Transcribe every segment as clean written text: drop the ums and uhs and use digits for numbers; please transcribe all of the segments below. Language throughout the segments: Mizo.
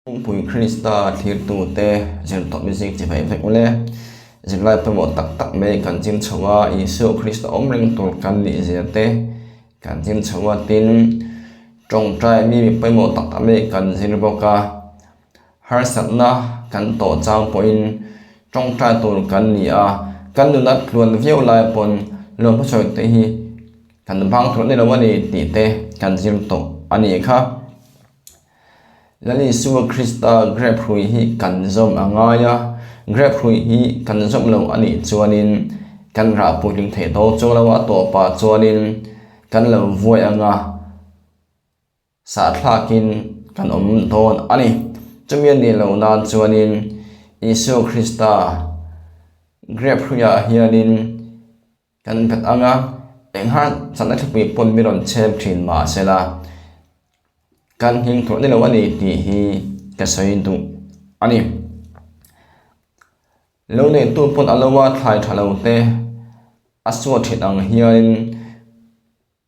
Pumpui Krista thlirtute zirtawp mizing chi hmei vek ule. Zirlai pawimawh tak tak mai kan zir chho a, Isua Krista awm reng tur kan nih zia te kan zir chho a, tin tawngtai mi mi pawimawh tak tak mai kan zir bawk a, harsatna kan tawh chang pawhin tawngtai tur kan ni a, kan nuna tluan viau lai pawn lawmhmasawi te hi kan vang tur a ni lo a ni tih te kan zir tawh a nih kha. Lal Isua Krista grep hrui hi kan zawm a ngai a, grep hrui hi kan zawm lo a nih chuanin kan rah puitling theih dawn chuang lo a, tawpah chuanin kan lo vuai ang a, sahthlakin kan awm dawn a ni. Chumi a nih loh nan chuanin Isua Krista grep hruiah hianin Kan bet ang a, eng har chakna thlipui pawn mi rawn chhem thin mah sela, kan nghing tawh ni lo a ni tih hi ka sawi duh a ni. Lo neitu pawn a lo a thlai tha lo te a suat thin ang hianin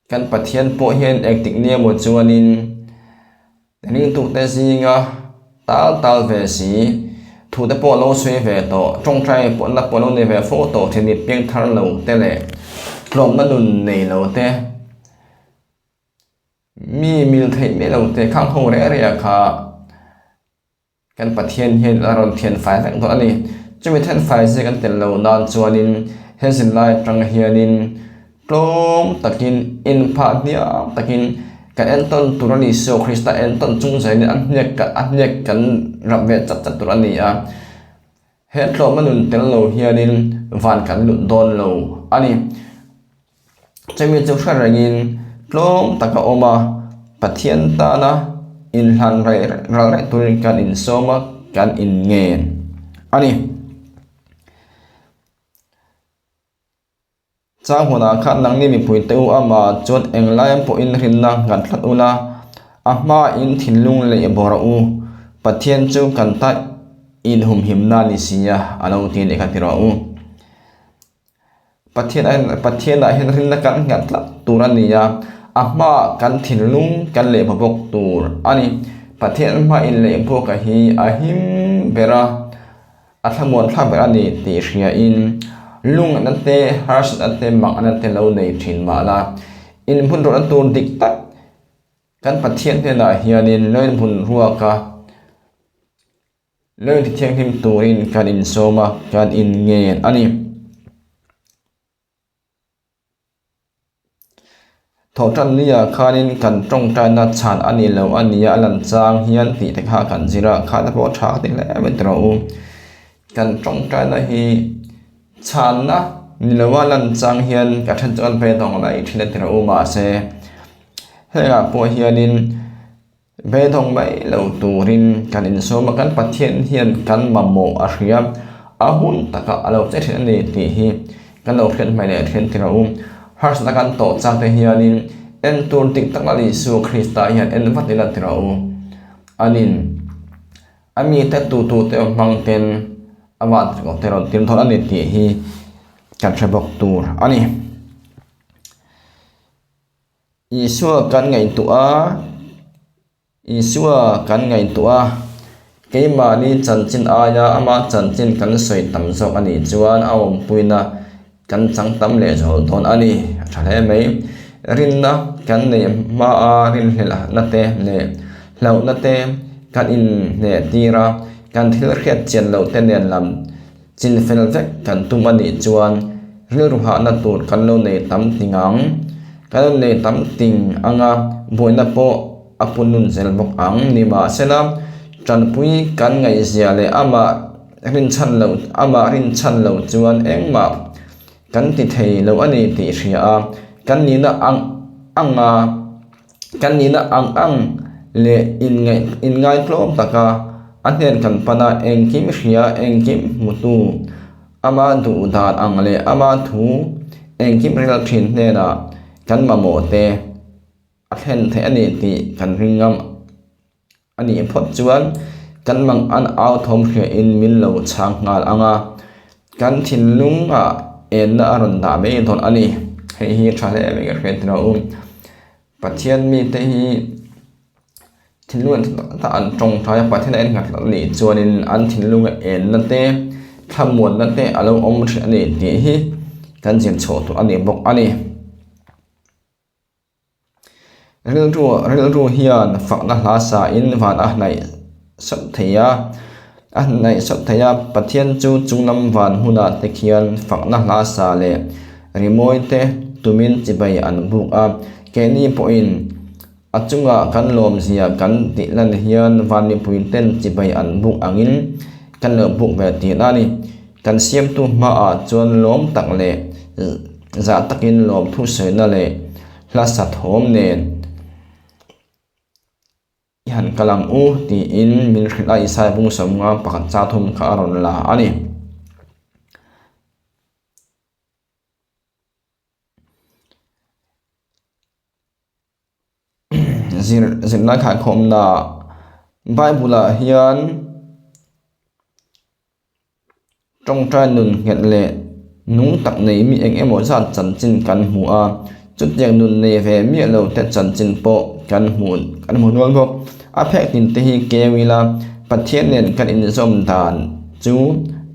kan Pathian pawh hian engtik nia maw chuanin Ringtute zinga tal tal ve si, thute pawh lo sawi ve tawh, tawngtai pawhna pawh lo nei ve fo tawh thin i piangthar lo te leh tlawmna nun nei lo te, mi mil theih miah lo te khang ho reh reh ah kha Kan Pathian hian a rawn thian fai vek dawn a ni. Chumi thian fai zia kan tel lo nan chuanin he zirlai atang hianin tlawm takin inphah hniam takin kan entawn tur a ni. Isua Krista entawn chung zelin a hniak a hniak kan rap ve chat chat tur a ni a. He tlawmna nun tel lo hianin van kan lut dawn lo a ni. Chumi chu hre rengin tlawm taka awm a, Pathian tana inhlan ral reh turin kan insawm a, kan inngen a ni. Chang hunah khan nangni mipuite u amah chuan englai pawhin rinna nghat tlat ula, a hmain thinlung leh bawrh u, Pathian chu kan ta inhumhimna ni si a, a lo ti leh kha ti rawh u. Pathian ah Pathianah hian rinna kan nghat tlat tur a ni a, a hmaah kan thinlung kan leh hma bawk tur a ni. Pathian hma inlehbuaka hi a him ber a, a thlamuan thlak ber a ni tih hriain lungngaihna te, harsatna te, makna te lo nei thin mah la, inhmun rawhna tur dik tak kan Pathian hnenah hianin lo inhmun ruak a, Lei ti thianghlim turin kan insawm a, kan inngen a ni. Thawhtan nia khanin kan tawngtaina chhan a ni lo a nia a lan chang hian tih te kha kan zir a, kha te pawh tha ka ti hle mai tawh u. Kan tawngtaina hi chhanna ni lo a lan chang hian ka then chu kan beidawng mai thin a ti rawh u mahse hengah pawh hianin Beidawng mai lo turin kan insawm a, kan Pathian hian kan mamawh a hria, a hun takah a lo che thin a ni tih hi kan lo hriat hmai leh thin tir a u. Harsatna kan tawh chak te hianin en tur dik tak Lal Isua Krista hian en vat ila tir a u. Anin a mite tutute awm hmang ten a vantirhkoh te rawn tir dawn a ni tih hi kan hre bawk tur a ni. Isua kan ngaihtuah a, Isua kan ngaihtuah a, keimahni chanchin aia ama chanchin kan sawi tam zawk a nih chuan a awmpuina kan chang tam leh zual dawn a ni. A tha hle mai. Rinna kan neih hmaa rinhlelhna te leh hlauhna te kan inhneh tir a, kan thil hriat chian loh te nen lam chin fel vek kan tum a nih chuan rilru hahna tur kan lo nei tam ting ang. Kan lo nei tam ting ang a, buaina pawh a pun nun zel bawk ang. Nimahsela, tanpui kan ngaihzia leh amah rinchhan loh amah rinchhan loh chuan engmah kan ti thei lo a ni tih hria a, kan nihna ang ang a. Kan nihna ang ang leh inngaih inngaitlawm taka a hnen kan pan a, engkim hria, engkim hmutu, ama duh dan ang leh ama thu engkim rel thin hnenah kan mamawh te a thlen theih a ni tih kan ring ngam a nih phawt chuan kan mang an au thawm hriain min lo chhang nghal ang a, kan thinlungah enna a rawn dah mai dawn a ni. Hei hi tha hle mai ka hriat rawh u. Pathian mite hi. Thinlung en tak tak an tawngtai a, Pathian a en nghat loh nih chuanin an thinlunga enna te, thlamuanna te a lo awm thin a ni tih hi kan zir chhuah tur a ni bawk a ni. Rilru rilru hian fakna hla sa in van a hnaih sawt thei a, a hnaih sawt thei a, Pathian chu chunglam van hmunah te khian fakna hla sa leh rimawi te tumin chibai an buk a, keini pawhin A chunga kan lawmzia kan tih lan hian van mipui ten chibai an buk angin kan lo buk ve tih a ni. Kan siamtu hmaah chuan lawm tak leh zah takin lawmthu sawina leh hla sa thawm nen i han kal ang u tiin min hrilh a, Isaiah bung sawmnga pakhat cha thum kha a rawn la a ni. Zir zirlai khaikhawmna Bible ah hian tawngtai nun nghet leh nung tak nei mi eng emaw zat chanchin kan hmu a, chutiang nun nei ve miah lo te chanchin pawh kan hmu kan hmu nual bawk. A phek tin te hi keu ila Pathian nen kan inzawm dan chu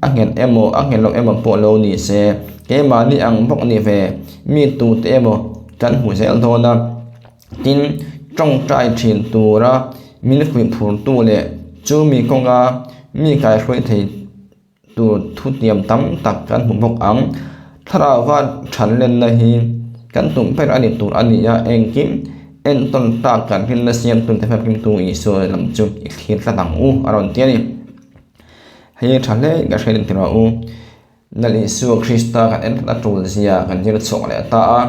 a nghet emaw a nghet lo emaw pawh lo ni se keimahni ang bawk ni ve mi tute emaw kan hmu zel dawn a, tin tawngtai thin tura min fuih phurtu leh chu mi kawnga mi kaihruai thei tur thutiam tam tak kan hmu bawk ang. Thlarauva thanlenna hi kan tum ber a ni tur a ni a, engkim entawn tak kan hlimna siamtu te famkimtu Isua lam chu i thlir tlat ang u a rawn ti a ni. Hei tha hle ka hriat intir rawh u. Lal Isua Krista kan en a tul zia kan zir chhuak leh ta a,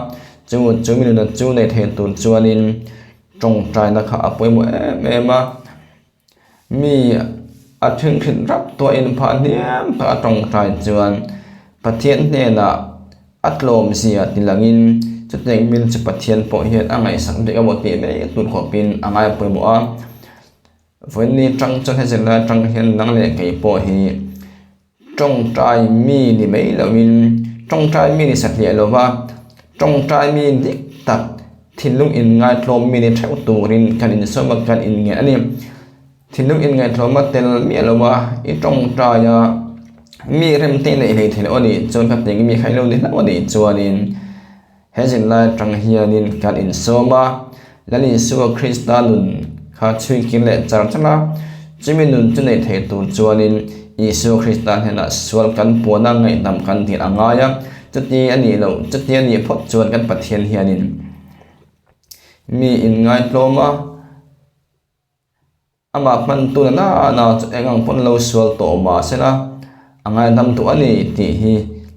chu chu mi nuna chu nei thei tur chuanin tawngtaina kha a pawimawh em em a, mi a thinghrilh rap tawh inphah hniam tak a tawngtai chuan Pathian hnenah a tlawm zia ti langin chutiang min chu Pathian pawh hian a ngaihsak bik emaw tih mai tur khawpin a ngai pawimawh a, vawiin ni tang chuan he zirlai atang hian nang leh kei pawh hi. Tawngtai mi ni mai loin tawngtai mi ni satliah lova tawngtai mi dik tak thinlung inngaitlawm mi ni theuh turin kan insawm a, kan inngeih a ni. Thinlung inngaitlawma tel miah lova i tawngtai a, mi remte neih hlei thei loh a nih chuan ka tih mi kha i lo ni hlauh a nih chuanin He zirlai atang hianin kan insawm a, Lal Isua Krista nun kha chhuikir leh char char a, chumi nun chu nei thei tur chuanin Isua Krista hnenah sual kan puana ngaihdam kan dil a ngai a, chuti a nih loh, chuti a nih phawt chuan kan Pathian hianin mi inngaitlawm a. Amah hmantu na nana chu eng ang pawn lo sual tawh mah sela a ngaidam duh a ni tih hi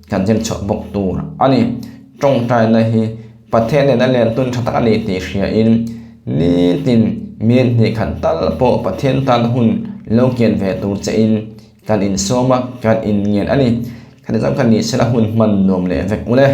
kan zir chhuah bawk tur a ni. Tawngtaina hi Pathian nena len tun tha tak a ni tih hriain nitin minute hnih khat tal pawh Pathian tan hun lo kian ve tur chein kan insawm a, kan inngen a ni. Khati zawng kha ni sela hun hman nuam leh vek ule.